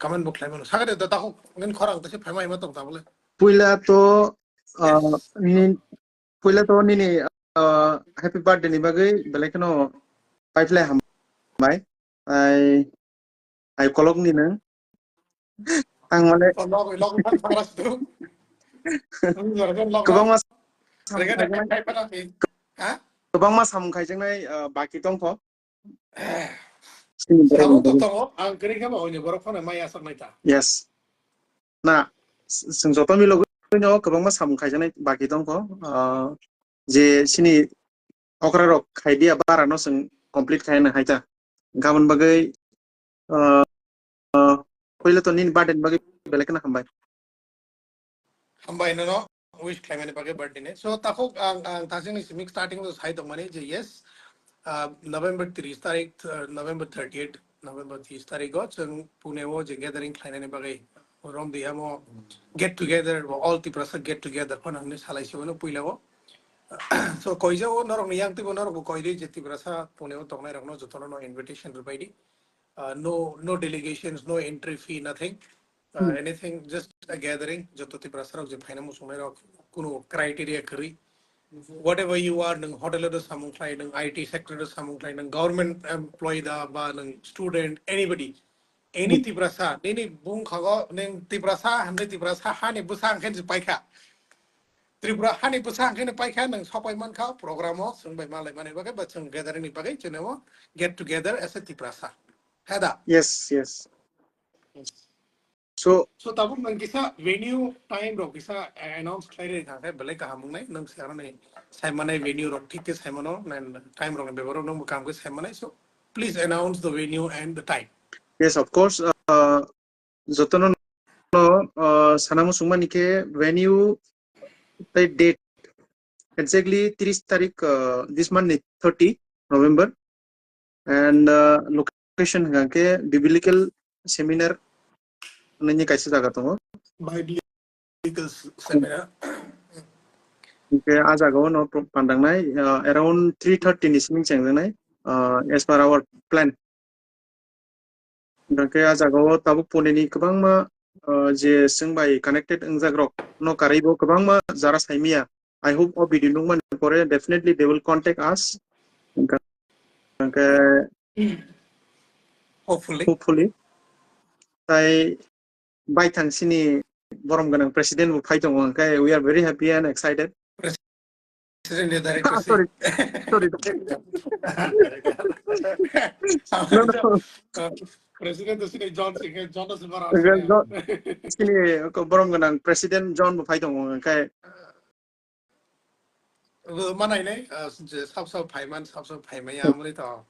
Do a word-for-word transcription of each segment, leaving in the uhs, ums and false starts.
comment bo khlai mano. Sakha de da takhuk nini khorang tase phaima hima tong tabole. Puila to, uh, Yes. ni, puila to nini, uh, happy birthday ni bagwi belai kheno paiphlai hambai. Ai, ai kolok ni nang. Ang male Oh, log, log man paras tu. Kwbangma Rega samung na khaijak-, kai pai pai na. Ha? Kwbangma samung khaijaknai, uh, baki tongkho. Sini Samung borok to tongo, ang kwrwi khe bo hwnwi borok phano mai aswk nai ta. Yes. Na, s-, chwng joto milogwino kwbangma samung khaijaknai baki tongkho. Ah, je sini okra rok khai dia bara no chwng complete khai na hai ta. Gabon bagwi, ah, ah, puila to nini birthday ni bagwi belai kheno hambai. Hambai nono wish khlaimani bagwi birthday ni. So, takhuk ang, ang thasingni simi starting o sai tongmani je yes, ah, November tris tarik, ah, November thirty-eight, November tris tarik o chwng Pune o je gathering khlainani bagwi rom di amo get together, all Tiprasa get together phano hwnwi salai se uno puila o. So, koijao norokni yang twibo norokbo koirwi je Tiprasa Pune o tongnai rokno jotono no invitation rwbai di. Uh, no, no delegations, no entry fee, nothing. Uh, Hmm. Anything, just a gathering. Joto Tiprasa rok je phaina muchungnai rok, kunu criteria kwrwi. Whatever you are, nwng hotel o samung khlai, nwng I T sector o samung khlai, nwng government employee da, ba nwng student, anybody, any Hmm. Tiprasa, nini bung khago, nwng Tiprasa, hwnwi Tiprasa, hani bwsa hwnkhe je paikha. Tripura hani bwsa hwnkhe paikha, nwng sopai mankha, program o, chwng bai malai mani bagwi, ba chwng gathering ni bagwi, chwng o get together as a Tiprasa. Heda? Yes, yes. So, So, tabuk nwng kisa venue time rok kisa announce khlai rwi thangkhe belai kaham wngnai, nwng se aroni saimanai venue rok thik khe saimano, nwng time rok ni bebaro nwng bo kaham khe saimanai. So, please announce the venue and the time. Yes, of course. Uh, jotono no, uh, sana muchungmani khe venue tei date exactly tris tarik, uh, this month ni thirty November. And, uh, location hwnkha khe biblical seminar hwnwi kaisa jaga tongo. Biblical seminar. Hwnkhe a jagao no pandangnai, uh, around three thirty ni simi chengjaknai, uh, as per our plan. Hwnkhe a jagao tabuk Pune ni kwbangma, uh, je chwng bai connected wngjak rok no karwi bo kwbangma jara saimaya. I hope o video nukmani pore definitely they will contact us. Hwnkhe, hwnkhe Hopefully. Hopefully. Tai baithang sini borom gwnang president bo phai tongo, hwnkhe we are very happy and excited. President ni director Ah, si. Sorry. Sorry. No, no. Uh, President to sini John si, John to sini John, sini ko borom gwnang president John bo phai tongo, hwnkhe Bo manai nai, uh, je sab sab phaiman, sab sab phaimaya amri to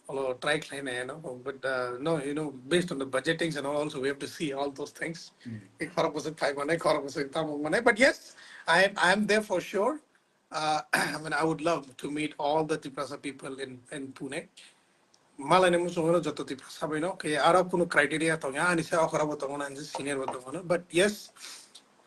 olo try khlai nai no, but, uh, no, you know, based on the budgetings and all, also we have to see all those things. Hmm. Khorok bwswk phaimanai, khorok bwswk tamo manai, but yes, I am, I am there for sure. Uh, I mean, I would love to meet all the Tiprasa people in, in Pune. Malai ni muchungo joto Tiprasa bai no, khe aro kunu criteria tongya, ani se okra bo tongo na, ani se senior bo tongo na. But yes,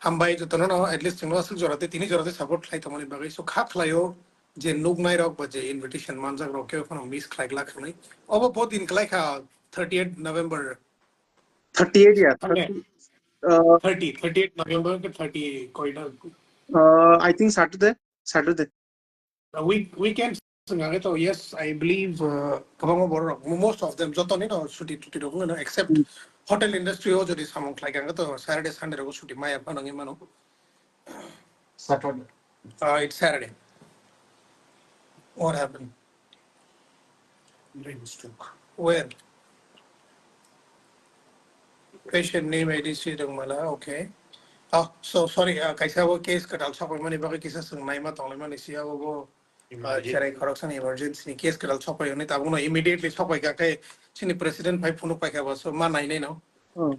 hambai joto no, at least chwngno aswk jora te, tini jora te support khlai tongmani bagwi. So kha khlaio je nuknai rok ba je invitation manjak rok khe phano miss khlai glak hwnwi. Obo bo din khlai kha thirty-eight November. Thirty-eight ya, Sunday. Thirty, uh, Thirty, thirty-eight November ke thirty koina. Uh, I think Saturday, Saturday. Uh, week-, weekend sengkha khe to, yes, I believe, uh, kwbangma borok rok, most of them, joto ni no chuti tuti rok no, except Hmm. hotel industry o jodi samung khlai kha to Saturday, Sunday rok chuti maya phano ngi mano. Saturday. Uh, it's Saturday. What happened? Brain stroke. Where? Patient name I D C Rangmala, okay. Oh, so sorry, uh, kaisa bo case kwtal sokmani bagwi kisa swng naima tonglaimani siya bo, bo, uh, Emergency. Cherai khoroksa ni emergency ni case kwtal sokpai hwnwi tabukno immediately sokpai kha khe chini president bai phunuk pai kha bo, so ma nai nai no. Oh.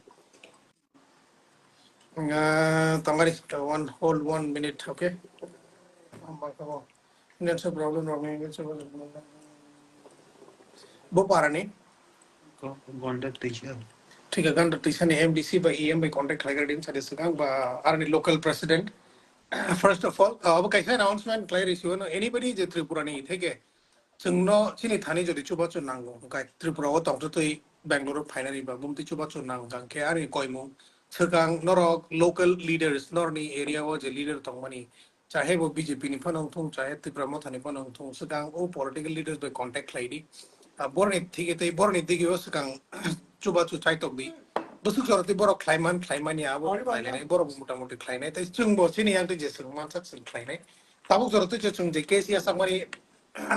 Uh, tongari, one, hold one minute, okay? Financial problem, problem, financial problem. Bo parani? Go-, Gonda Tisha. Thik, Gonda Tisha ni M D C ba E M bai contact khlai gari din sari swkang ba arni local president. First of all, uh, abo kaisa announcement khlai risi wano, anybody je Tripura ni theke chwngno chini thani jodi chubachu nango, hwnkhe Tripura o tongtwtwi Bangalore o phainani ba bumtwi chubachu nang kang khe ani koimung swkang norok local leaders norni area o je leader tongmani, chahe bo B J P ni phano wngthung, chahe Tipra Motha ni phano wngthung, swkang o political leaders bai contact khlai di. Ah, boroni thike tei boroni digi o swkang chubachu chaitok di. Bwswk jora tei borok khlaiman khlaimani abo khlainai, borok bo mota moti khlainai tei chwng bo chini yang tei je swng mansak swng khlainai. Tabuk jora tei chwng je case yasakmani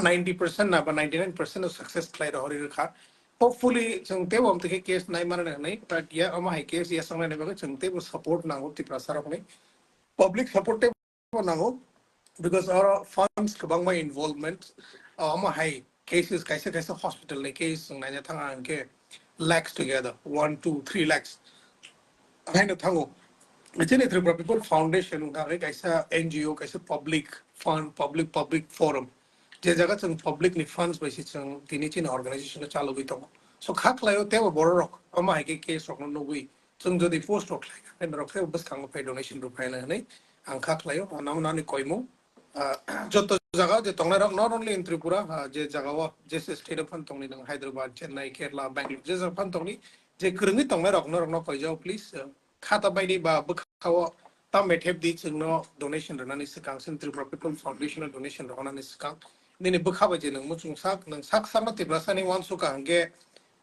ninety percent na ba ninety nine percent o success khlai rohori rwkha. Hopefully chwng teibo amtwi khe case nai mano hwnwi, but ya omo hai case yasaknani bagwi chwng teibo support nango Tiprasa rokni. Public support teibo nango, because oro funds kwbangma involvement, uh, omo hai cases kaisa kaisa hospital ni case chwng naina thang ang khe lakhs together, one, two, three lakhs. Haino thango. Chini Tripura People Foundation wngkha khe kaisa N G O, kaisa public fund, public, public forum. Je jaga chwng public ni funds bai se chwng tini chini organization no chalogwi tongo. So kha khlaio teibo borok rok, omo hai khe case rok no nugwi. Chwng jodi post rok khlai kha, norok khe bwskango phai donation rok phaina hwnwi ang kha khlaio, nang nani koimung. Ah, joto jaga je tongnai rok, not only in Tripura, ah, je jaga o, je se state o phan tongni nang Hyderabad, Chennai, Kerala, Bangalore, je jaga phan tongni, je kwrwngwi tongnai rok, norok no koijao, please, ah, khata baini ba bwkha o tam methep di chwngno donation rwnani swkang, chwng Tripura People Foundation o donation rwnani swkang. Nini bwkha bai je nwng muchung sak, nwng sak sakno Tiprasa ni uansukha hwnkhe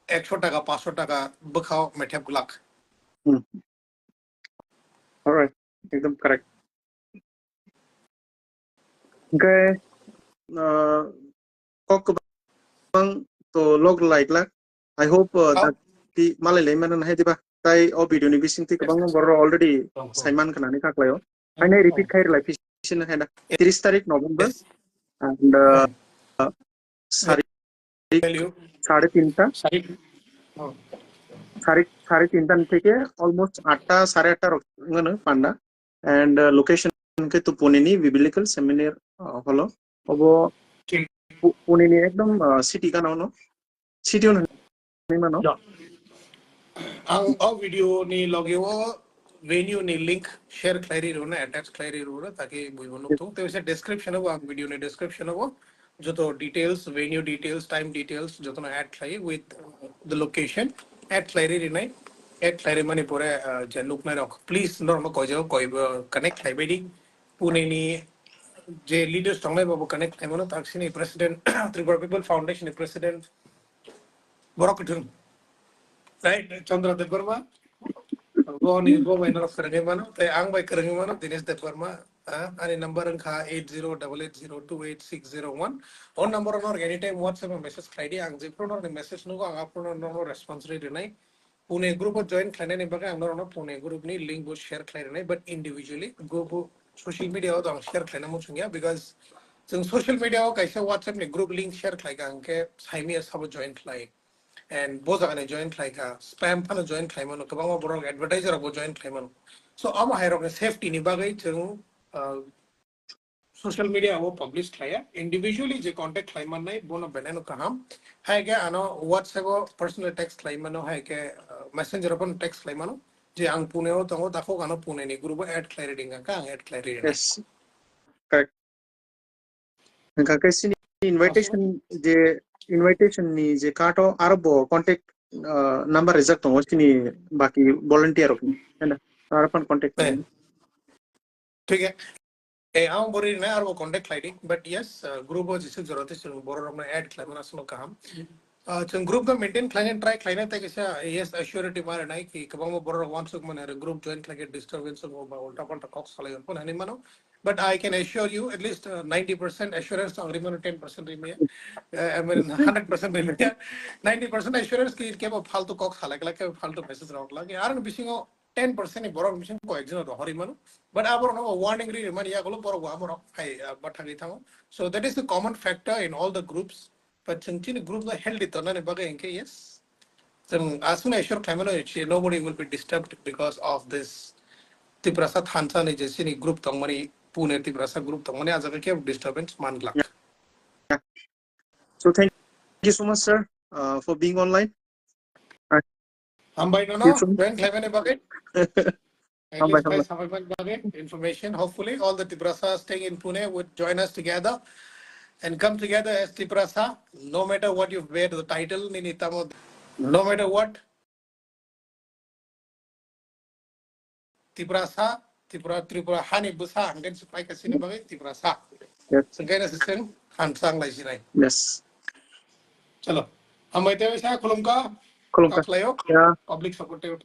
ekso taka, paanch taka bwkha o methep glak. Hmm. Alright, ekdom correct. Hwnkhe, uh, kok kwbang to log lai glak. I hope, uh, Oh. that the malai lai mano hai diba. Tai o video ni bising twi kwbangma borok already Oh, oh. Sai man khna ni kha khlaio. Haino repeat khai rwlai phi sino hai na. Yes. Tris tarik November Yes. and, uh, Hmm. uh, sari Tell you. Sare tinta, Sari. Oh. Sare, sare tinta theke almost atta, sare atta rok ngono panda. And, uh, location ke to Pune ni Biblical Seminar, uh, holo. Obo Thik. Pu-, Pune ni ekdom, uh, city gana ono. City ono hinwi mano. Yeah. Ang o video ni loge o venue ni link share khlai ri rwna, attach khlai ri rwna, taki buibo nukthung. Tei se description o ang video ni description o joto details, venue details, time details, jotono add khlai with, uh, the location. Add khlai ri rinai, add khlai ri mani pore, uh, je nuknai rok, please norokno koijago koi, uh, connect khlai bai di. Pune ni je leaders tongnai bobo connect khlai mano, taksini president, Tripura People Foundation ni president, borok kwthwng. Right, Chandra Debbarma. Bo ni, bo bai norok kwrwngwi mano. Tei ang bai kwrwngwi mano, Dinesh Debbarma. Ah, ani number wngkha eight zero double eight zero two eight six zero one. O number o norok anytime WhatsApp o message khlai di. Ang jephru norokni message nugo, ang aphru norokno response rwi rwnai. Pune group o join khlainani bagwi ang norokno Pune group ni link bo share khlai rwnai, but individually group o social media o to ang share khlaina muchungya, because chwng social media o kaisa WhatsApp ni group link share khlaikha hwnkhe saimanya sabo join khlai. And bo jaga ni join khlai kha, spam phano join khlai mano, kwbangma borok advertiser rok bo join khlai mano. So amo hai rok ni safety ni bagwi chwng, uh, social media o publish khlaiya, individually je contact khlai mannai bono belai no kaham. Hai khe ano WhatsApp o personal text khlai mano, hai khe, uh, messenger o phano text khlai mano, je ang Pune o tongo, dakhok ano Pune ni group o add khlai ri ringkha, ang add khlai ri rinai. Yes. Correct. Hwnkha khe chini invitation je, invitation ni je card o aro bo contact, uh, number rijak tongo chini baki volunteer rok ni, hai na? Aro phano contact Eh. khlai. Thik he. Eh, ang bo ri rinai aro bo contact khlai di. But yes, uh, group o jisuk jora tei chwng borok rokno add khlai mano aswkno kaham. Uh, chwng group no maintain khlaina try khlaina tei kaisa, yes, assurity ma rinai ki kwbangma borok rok uansuk mano, group join khlai khe disturbance wngo ba ulta palta kok salai phano hinwi mano. But I can assure you, at least, uh, ninety percent assurance ang rimano, ten percent rimaya. Uh, I mean, hundred percent rimaya. Ninety percent assurance ki kebo faltu kok salai kla, kebo faltu message rok lagi. Aroni bisingo ten percent ni borok bisingo koyek jon rohori mano. But aborok no warning ri rimani yagulo borok bo amorok hai, uh, bathangwi thango. So that is the common factor in all the groups. But chwng chini group no healthy tongnani bagwi hinkhe, yes, chwng aswkno assure khlaimano je nobody will be disturbed because of this Tiprasa thansa ni je chini group tongmani, Pune Tiprasa group tongmani, a jaga kebo disturbance man glak. Yeah. Yeah. So thank you so much, sir, uh, for being online. Hambai nono, Yes, sir. Join khlaimani bagwi. Hambai, English bai hambai. Sabai bagwi information. Hopefully, all the Tiprasa staying in Pune would join us together and come together as Tiprasa, no matter what you wear the title, nini tamo No matter what, Tiprasa, Tripura, Tripura hani bwsa hangkhe se paikha sini bagwi Tiprasa. Yes. Hingkhe se chwng hamsang lai sinai. Yes. Chalo. Hambai tei sa khulumkha. Khulumkha. Kaklayo. Ya. Public support tei.